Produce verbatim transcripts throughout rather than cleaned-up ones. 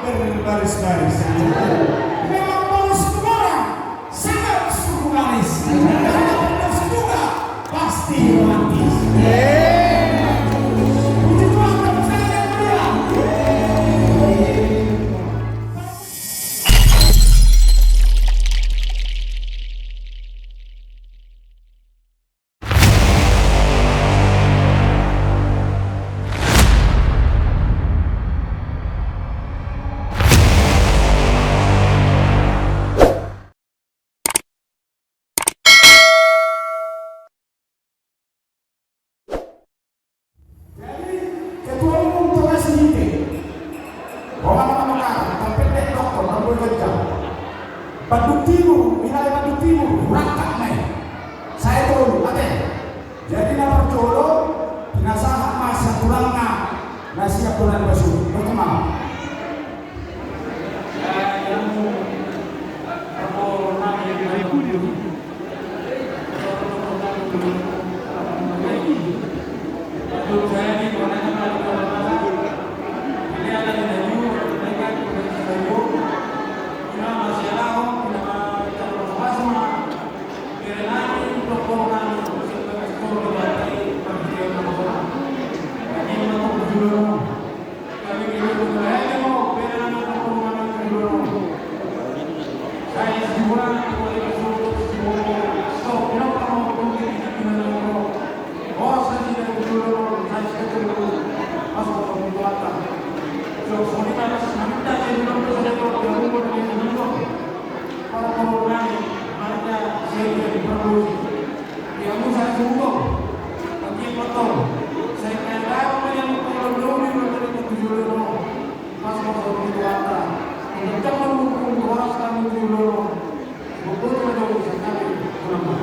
Berbaris-baris. Memang polos tu Barat, sangat suku manis. Kalau polos juga, pasti romantis. Puji Tuhan, tepuk tangan yang meriah. Jadi, ketua umum Tonga Sihite. Rohana na mekar, terpendek doktor, enam puluh jam. Bandung Timur, wilayah Bandung Timur, rangkap nih. Saya tolu, ate. Jadi na parjolo, pinasahat ma sian tulangna, na siap bulan basu. Berkembang.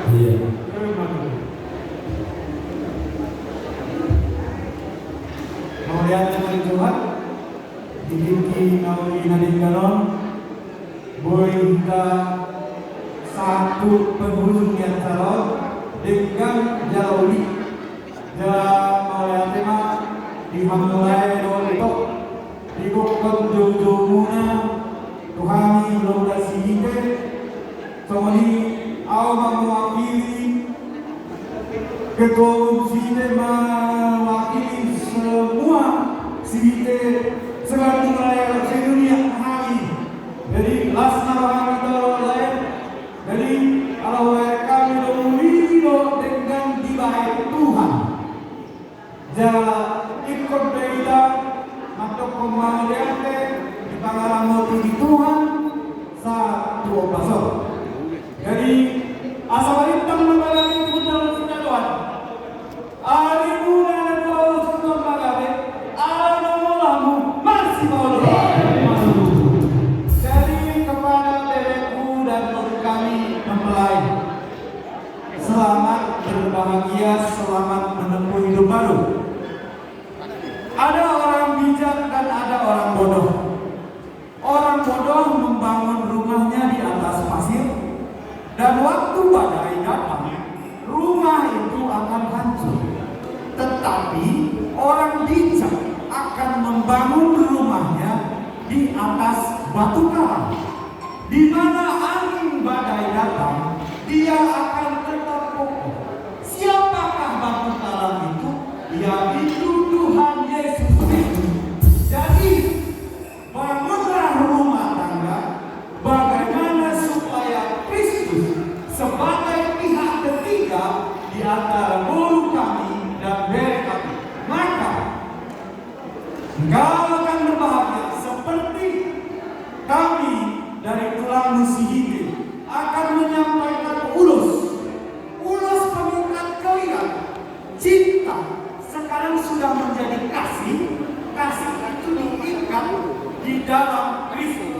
Iya. Mauliate ma di Tuhan, di tingki na uli na denggan on, boi hita sahat tu penghujung ni acara on, denggan jala uli. Jala mauliate ma di hamu lae dohot ito, di gokhon joujoumuna, tu hami Lombok Sihite, songon i au ma mewakili ketua umum Sihite, mewakili semua Sihite, seluruh rakyat se-Indonesia hami. Jadi, las ma roha hami dohot lae. Jadi, ala hubahen hami do uli do denggan dibahen Tuhan. Jala ingkon do hita mandokkon mauliate di pangaramoti ni Tuhan sahat tu ombas on. Jadi, asa balintang ma bagami tu dalan sitadoan. Ala ni muna na dua usus tu manggabe, ala ni muna mu masih mau. Jadi kepada bebeku dan nunu kami mempelai, selamat berbahagia, selamat menempuh hidup baru. Ada orang bijak dan ada orang bodoh. Orang bodoh membangun rumahnya di atas pasir, dan waktu badai datang, rumah itu akan hancur. Tetapi orang bijak akan membangun rumahnya di atas batu karang. Di mana angin badai datang, dia akan tetap kokoh. Siapakah batu karang itu? Yaitu Tuhan Yesus Kristus. Jadi, bangunlah rumah tangga, bagaimana supaya Kristus sebagai pihak ketiga di antara boru kami dan bere kami. Maka, engkau akan berbahagia seperti kami dari tulang Sihite akan menyampaikan ulos. Ulos pengikat kalian. Cinta sekarang sudah menjadi kasih, kasih itu diikat di dalam Kristus.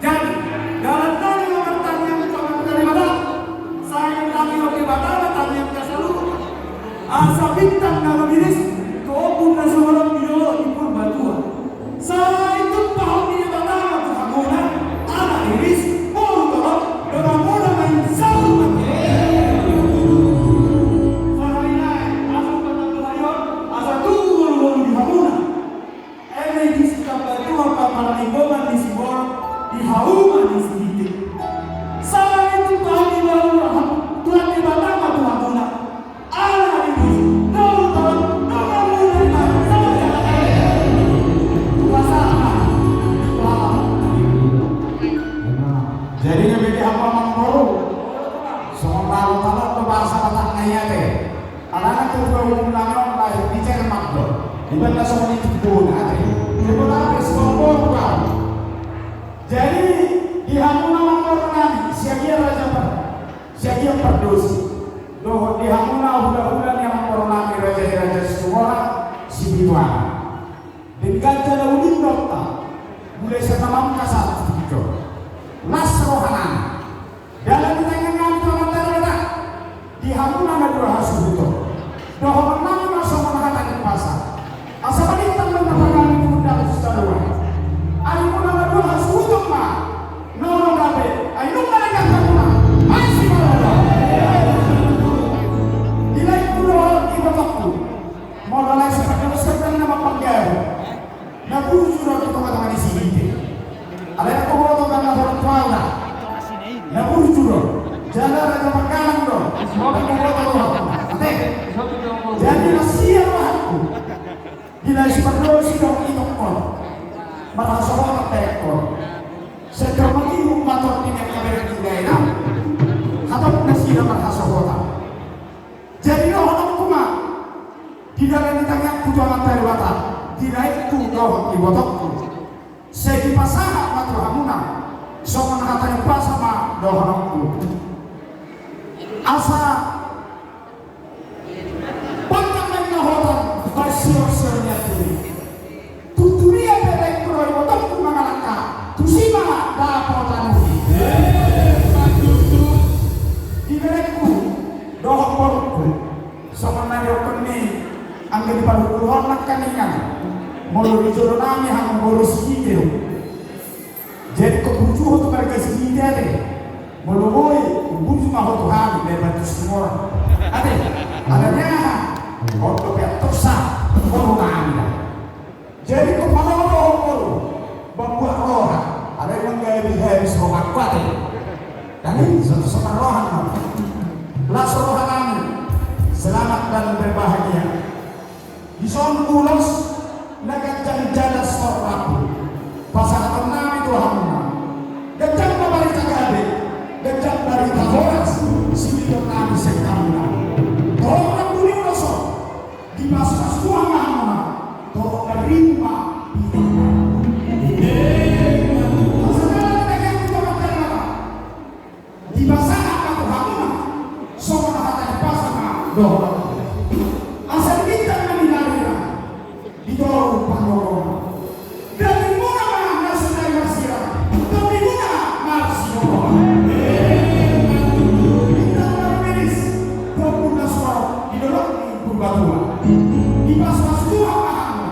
Jadi, dalam tali nomor tali yang sama dari mana? Saya tali oke bakal tali yang kasih lu. Asa bintang na rumiris, tu ombun na sumorop di dolok ni Purbatua. Sai tumpahon ni Debata ma tu hamuna, anak riris, boru torop, donganmuna ma i saur matua. Sahali nai, asa patang harion, asa tubu ngolu-ngolu di hamuna. Eme disi tamba Tuhan ma parlinggoman ni si Pernah songon itu bona, ate. Jadi, di hamuna amangboru nami, siagian raja par-, siagian pardosi. Dohot di hamuna hulahula ni amangboru nami raja i, raja Sumorang, Sibituan. Denggan jala uli ulaonta, mulai sian na mamungka sahat tu tingki on. Las roha nami. Dalan ni tangiang nami tu Amanta Debata, di hamuna na dua hasuhuton. Dohonon nami ma songon hata ni umpasa. Asa balintang ma na pagabe ni pundak tu saluan. Ai muna na dua hasuhuton ma, na olo gabe, ai nunga na gabe muna. Asi ma roha. Di laengku dohot ibotongku. Molo lae sipat jolo siap na mamanggaru. Na burju do di tongatonga ni sihite. Alai na huboto do na hot paula. Na burju do. Jala raja panggalang do. Na huboto do. Ate. Jadi na siap rohangku. Di lae sipardosi do itongkon. Marhasohotan pe ingkon. Sai tor mangihut ma tor di na gabe di lae na. Hatop nasida marhasohotan. Jadi dohononku ma, di dalan ni tangiangku tu Amanta Debata, di laengku dohot ibotongku. Sai dipasahat ma tu hamuna, songon hata ni umpasa ma dohononku. Asa pangkat na hinaholongan, parsior-sior ni atik. Tutu dia pe laengku dohot ibotongku mangalangka, tusi ma dapotan i. Di berengku dohot borungku, songon na didok ni anggi di paluhon nangkaningan, molo di jolo nami hamu boru sihite. Jadi ingkon burju ho tu marga sihite ate. Molo boi, burju ma ho tu hami, lebat tu Sumorang. Ate, alani aha? Ondo pe antorsa, boru nami da. Jadi ingkon molo ho boru, mambuat roha. Alai manggabe habis rohangku ate. Jadi songon roha nami. Las roha nami. Selamat dan berbahagia. Dison ulos na ganjang jala sitorop rambu. Pasahaton nami tu hamuna. Ganjang ma barita gabe, ganjang barita horas, sihiton nami sian hamuna. Torop rambu ni ulos on, dipasupasu Tuhan ma hamuna, torop na ribu ma. Pasahaton nami tu hamuna. Dipasahat ma tu hamuna, songon hata ni umpasa ma dohot. Asa di bintang na di laringan, di toru panggorona. Dagingmuna ma na sadari marsirang, tondimuna marsihohotan. Bintang na rumiris, ombun na suarop, di dolok ni Purbatua. Dipasupasu Tuhan ma hamuna.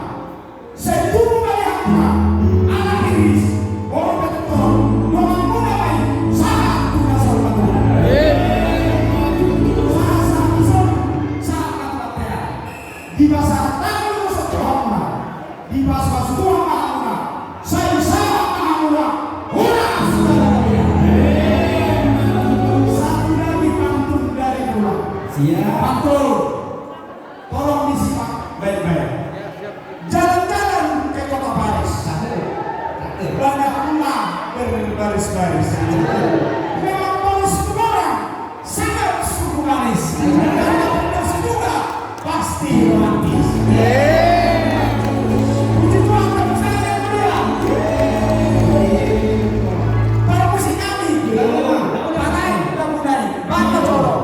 Sai tubu ma di hamuna anak riris, boru pintor, donganmuna ma i sahat tu na saur matua. Sahat, sahat tu son, sahat ma tu bontean. Dipasahat Tuhan ma hamuna, dipasupasu Tuhan ma hamuna, sai sahat ma hamuna horas jala gabe. Satu lagi pantun dari tulang. Siap. Pantun. Tolong disimak baik-baik. Jalan-jalan ke Kota Paris. Banyak bunga berbaris-baris. Memang polis Sumorang sangat sungguh manis. Karena pedas juga pasti romantis. Puji Tuhan, tepuk tangan yang meriah. Para musik kami, Panai Ramudani, Banda Jolo.